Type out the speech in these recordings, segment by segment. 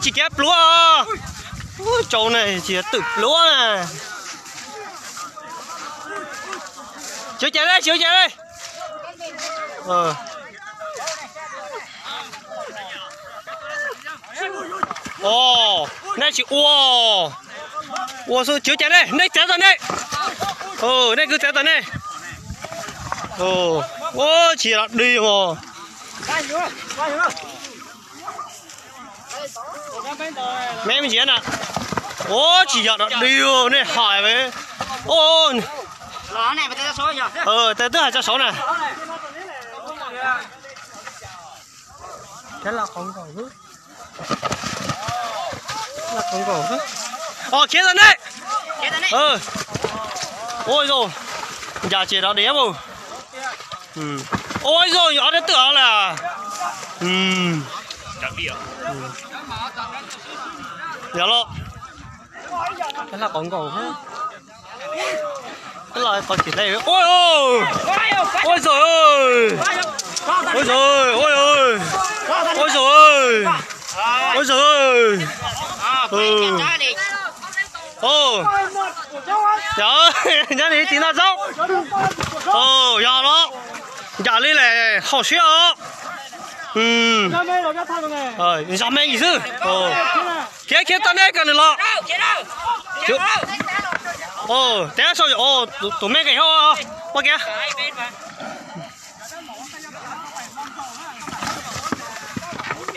Tsis kev pluav. Ub, tsau ne, tsis twm pluav na. Xyov cas li, xyov cas li. Ov, nej tsis ua, ua xwb, xyov cas li, nej txav tau nej. Nej kuj txav tau nej. Ua tsis los dig os. Me me ntsis na. Ua tsis yog los dig, nej hais. Ua, tes twb hais tso saud na. Khiav tau nej. Ua zoo, ncaim tsis los dig mus. Ua zoo, ob rab twm lawm. Yog los, los qhov tsis hle. Ua, ua zoo, ua zoo, ua zoo, ua zoo. Yog, nyob li tim no xwb. Yog los, ncaim li lawm, haum siab os. Zog me xwb. Khiav, khiav tau nej kom nws los. Tes sau, tus me nqis hauv, poj kiag.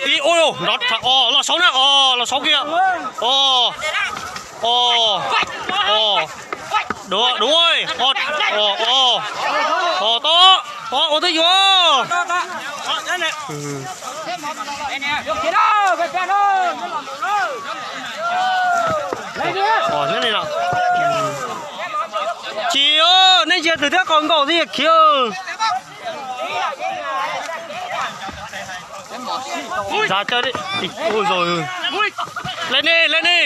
Ib, ua, los saud na, los saud kiag. Dua, dua, tob, tob, ua twb yuav. Tsis, nej ntsia tus thiab qhov nkaus thiab yog khiav. Ntxhais, ua zoo, hle ni, hle ni.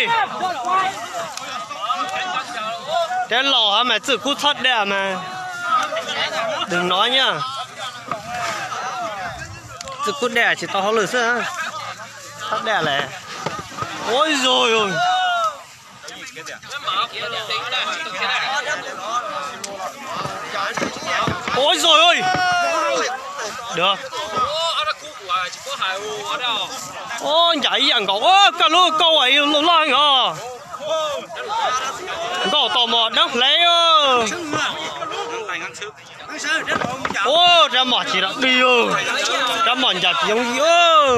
Tes laus mas Txwj Kub txhob daj mas. Dwm no nyiaj. Txwj Kub daj tsis tau hauj lwm xwb. Txhob daj lawm. Ua zoo. Ua zoo, ncaim ib yam nkaus, koj lub koj ua ib lub loj heev os. Nkauj tos mos dawb hle. Ua rab mom tsis los dig, rab mom ncaim tsis yooj yim.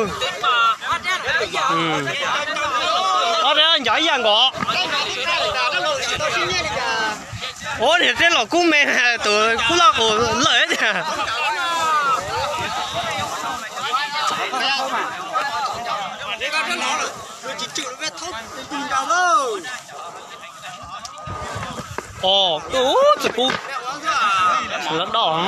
Ob rab ncaim ib yam nkaus. Ua niag rab los kub me, tus kub loj qus lawm tiag. Os, Txwj Kub, lawv doj.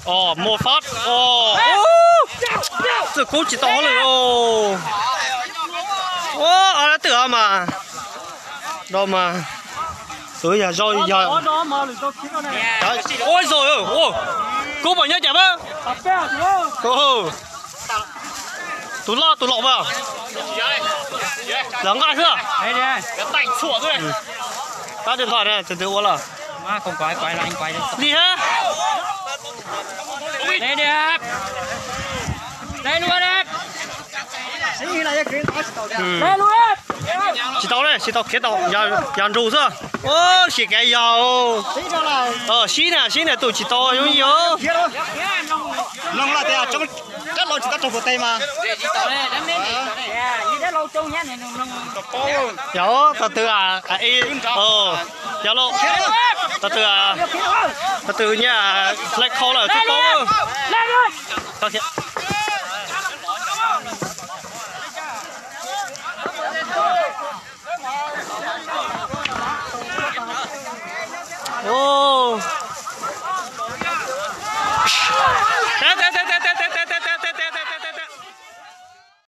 Os, Muas Fab, os, Txwj Kub tsis tau hauj lwm os. Ua, ob rab twm mas, do mas, tus yog zoo yog. Ua zoo, Kub puas nyob cas pab? Tus loj tus laus mas, lawv nqaij xwb. Pab twb nqaij na, tus twg ua lawm? Li hab. Tsis tau ne, tsis tau khiav tau, yog nrug xwb. Ua, sim kev yog. Sib na, sib na, tus tsis tau yooj yim. Yog, tau twg, yog, tau twg, tau twg nyiaj hlais khau lawm tsis paub.